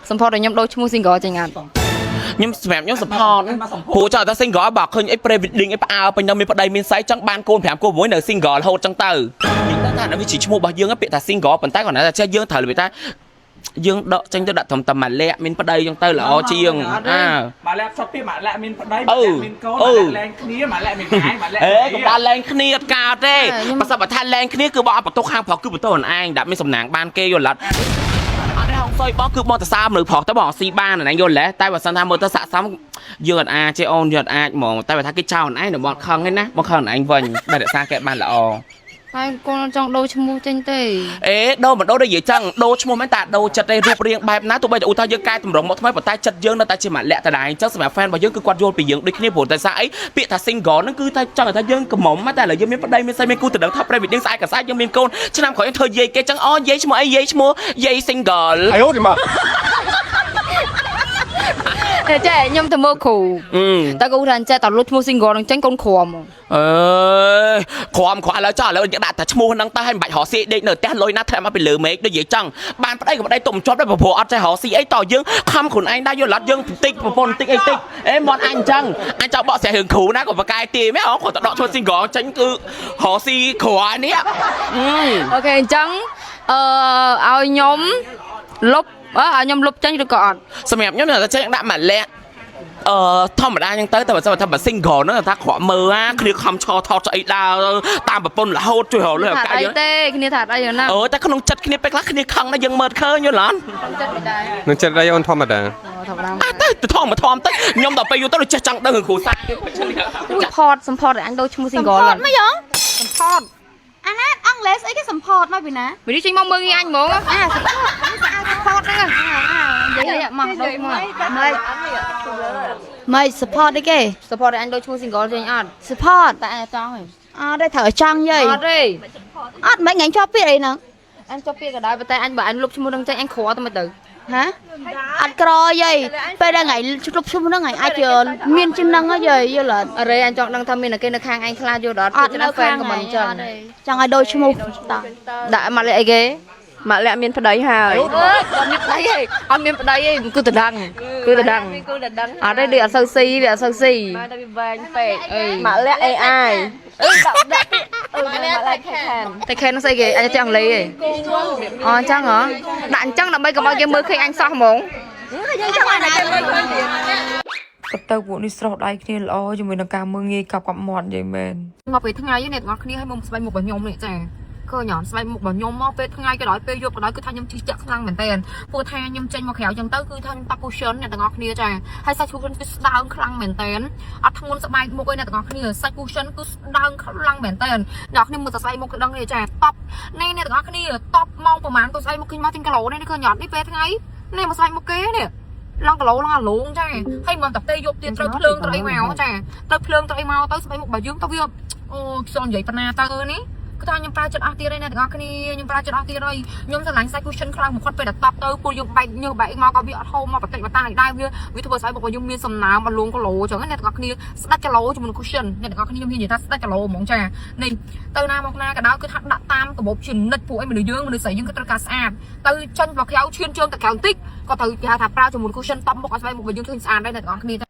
Support ឲ្យខ្ញុំដូរឈ្មោះ single ចេញអត់? ខ្ញុំសម្រាប់ខ្ញុំ support ព្រោះចង់តែ single បើឃើញអី pre wedding អីផ្អើពេញនៅមានប្តីមានស្អីចង់បានកូន5កូន6នៅ single រហូតចឹងទៅនិយាយទៅថាវាជាឈ្មោះរបស់យើងពាក្យថា single ប៉ុន្តែគាត់ថាចេះយើងត្រូវរបៀបថាយើងដកចេញទៅដាក់ត្រឹមតែមួយលាក់មានប្តីចឹងទៅល្អជាងអា ម៉ាលាក់សុទ្ធពីម៉ាលាក់មានប្តី អឺ ម៉ាលាក់មានកូន អឺ ម៉ាលាក់លែងគ្នាម៉ាលាក់មានឯងម៉ាលាក់ អេកុំដល់លែងគ្នាអត់កើតទេបើសិនបើថាលែងគ្នាគឺបងអត់បន្ទោសខាងប្រុសគឺបន្ទោសខ្លួនឯងដាក់មានសំណាងបានគេយល់អត់អត់ទេហងសុយបងគឺបងទៅសើមនុស្សប្រុសទៅបងស៊ីបានអាហ្នឹងយល់ទេតែបើសិនថាមើលទៅសាក់សមយើងអត់អាចទេអូនយើងអត់អាចហ្មងតែបើថាគេចោលខ្លួនឯងដល់បងខឹងឯណាបងខឹងខ្លួនឯងវិញតែរក្សាគេបានល្អ តែកូនចង់ដូរឈ្មោះចេញទេ។ អេដូរមិនដូរដូចនិយាយចឹងដូរឈ្មោះមែនតែដូរចិត្តទេរូបរាងបែបណាទោះបីតែឧទាហរណ៍យើងកែតម្រង់មកថ្មីប៉ុន្តែចិត្តយើងនៅតែជាម៉ាក់លាក់ដដែលអញ្ចឹងសម្រាប់ fan របស់យើងគឺគាត់យល់ពីយើងដូចគ្នាព្រោះតែសារអីពាក្យថា single ហ្នឹងគឺតែចង់ឲ្យថាយើងកំមុំតែឥឡូវយើងមានប្តីមានស្អីមានគូទៅដឹងថា pre wedding ស្អែកក៏ស្អែកយើងមានកូនឆ្នាំក្រោយយើងធ្វើយាយគេចឹងអូយាយឈ្មោះអីយាយឈ្មោះយាយ single។ 哎呦我的妈！ តែចេះខ្ញុំទៅមើលគ្រូ អឺ តែគ្រូថាចេះតែលុបឈ្មោះ single នឹងចេញកូនក្រមហ្មង អើយក្រមក្រឥឡូវចោះឥឡូវយើងដាក់តែឈ្មោះហ្នឹងទៅឲ្យមិនបាច់រកស៊ីដេកនៅផ្ទះលុយណាធ្លាក់មកពីលើមេឃដូចនិយាយចឹងបានប្តីក៏ប្តីទុំជាប់ដែរព្រោះអត់ចេះរកស៊ីអីតយើងខំខ្លួនឯងដែរយល់អត់យើងបន្តិចប្រពន្ធបន្តិចអីតិចអេមាត់អញចឹងអញចង់បកស្រាយរឿងគ្រូណាក៏បកកែទាមែនអូគាត់ទៅដកឈ្មោះ single ចេញគឺរកស៊ីក្រនេះអឺ OK អញ្ចឹងអឺឲ្យខ្ញុំលុបអើឲ្យខ្ញុំលុបចេញឬក៏អត់? សម្រាប់ខ្ញុំតែចេះដាក់មួយលាក់អឺធម្មតាចឹងទៅតែបើសិនថាបើ single ហ្នឹងថាក្រក់មើលអាគ្នាខំឆថតស្អីដើរតាមប្រពន្ធរហូតជួយរកលុយឱ ថា កាសយើង អីទេគ្នាថាអីណា អឺតែក្នុងចិត្តគ្នាពេលខ្លះគ្នាខឹងណាស់យើងមើលឃើញយល់អត់? ចិត្តមិនដែរ។ នឹងចិត្តអីអូនធម្មតា ធម្មតា។ អត់ទៅទៅធម្មធម្មទៅខ្ញុំដល់ពេលយូរទៅដូចចេះចង់ដឹងរឿងគ្រូសាស្ត្រ support support ឲ្យអញដូរឈ្មោះ single support មកយ៉ង support អាណាអង់គ្លេសអីគេ support មកពីណា? មីនេះចេញមកមើលងាយអញហ្មង អា support support ហ្នឹងនិយាយមកដូរឈ្មោះ មិនមិន support អីគេ? Support ឲ្យអញដូរឈ្មោះ single ចេញអត់? Support។ តែអញចង់ទេ។ អត់ទេត្រូវឲ្យចង់យាយ អត់ទេ។ អត់មិនថ្ងៃជាប់ពាក្យអីហ្នឹង។ អញចុះពាក្យក៏ដោយប៉ុន្តែអញបើអញលុបឈ្មោះនឹងចេញអញក្រទៅមិនទៅ ហាអត់ក្រយាយពេលដែលថ្ងៃលុបឈ្មោះហ្នឹងថ្ងៃអាចជាមានជាងហ្នឹងហ៎យាយយល់អត់? អរេអញចង់ដឹងថាមានតែគេនៅខាងអញខ្លះយល់អត់? អត់នៅខាង ក៏មិនចឹង អត់ទេចង់ឲ្យដូរឈ្មោះតោះ ដាក់មកលេខអីគេ? ម៉ាក់លាក់មានប្តីហើយ។ អើអត់មានប្តីទេអត់មានប្តីទេគឺតដឹងគឺតដឹង គឺតែដឹង អត់ទេដូចអត់សូវស៊ីវាអត់សូវស៊ី តែវាវែងពេក អី ម៉ាក់លាក់ AI អឺដាក់ដាក់អឺម៉ាក់លាក់ខែន តែខែនោះស្អីគេអញចេះអង់គ្លេសឯងអូអញ្ចឹងហ៎ដាក់អញ្ចឹងដើម្បីកុំឲ្យគេមើលឃើញអញសោះហ្មង យើងចង់ឲ្យគេមើលឃើញទៀត ក៏ទៅពួកនេះស្រស់ដៃគ្នាល្អជាមួយនឹងការមើងងាយកប់កប់មាត់និយាយមែន។ មកពេលថ្ងៃនេះអ្នកទាំងអស់គ្នាឲ្យមកស្បែកមុខរបស់ខ្ញុំនេះចាឃើញអត់ស្បែកមុខរបស់ខ្ញុំមកពេលថ្ងៃក៏ដោយពេលយប់ក៏ដោយគឺថាខ្ញុំជិះចាក់ខ្លាំងមែនតើព្រោះថាខ្ញុំចេញមកក្រៅចឹងទៅគឺថាខ្ញុំប៉ា cushion អ្នកទាំងអស់គ្នាចាហើយសាច់ cushion គឺស្ដើងខ្លាំងមែនតើអត់ធ្ងន់ស្បែកមុខឯអ្នកទាំងអស់គ្នាសាច់ cushion គឺស្ដើងខ្លាំងមែនតើអ្នកទាំងអស់គ្នាមើលតែស្បែកមុខគឺដឹងទេចាតបនេះអ្នកទាំងអស់គ្នាតបម៉ោងប្រហែលក៏ស្បែកមុខឃើញមកទិញគីឡូនេះឃើញអត់នេះពេលថ្ងៃនេះមកស្បែកមុខគេនេះឡើងគីឡូឡើងអាលងចាហើយមិនតែទេយប់ទៀតត្រូវភ្លើងត្រូវអីមកចាត្រូវភ្លើងត្រូវអីមកទៅស្បែកមុខរបស់យើងទៅវាអូខ្សងនិយាយប៉ុណ្ណាទៅនេះគឺថាខ្ញុំប្រើចិត្តអស់ទៀតហើយអ្នកទាំងអស់គ្នាខ្ញុំប្រើចិត្តអស់ទៀតហើយខ្ញុំស្រឡាញ់សាច់ cushion ខ្លាំងបំផុតពេលដែលតបទៅពលយើងបែកញើសបែកមកក៏វាអត់ហូរមកបន្តិចបន្តតាដែរវាវាធ្វើស្បែកមុខរបស់យើងមានសំណើមអលងគីឡូចឹងណាអ្នកទាំងអស់គ្នាស្ដាច់គីឡូជាមួយនឹង cushion អ្នកទាំងអស់គ្នាខ្ញុំហ៊ាននិយាយថាស្ដាច់គីឡូហ្មងចានេះទៅណាមកណាក៏ដោយគឺថាដាក់តាមកាបូបជានិច្ចពួកអីមនុស្សយើងមនុស្សស្រីយើងក៏ត្រូវការស្អាតទៅចេញមកក្រៅឈានជើងទៅក្រៅបន្តិចក៏ត្រូវគេហៅថាប្រើជាមួយ cushion តបមុខឲ្យស្បែកមុខរបស់យើងឃើញស្អាតដែរអ្នកទាំងអស់គ្នា។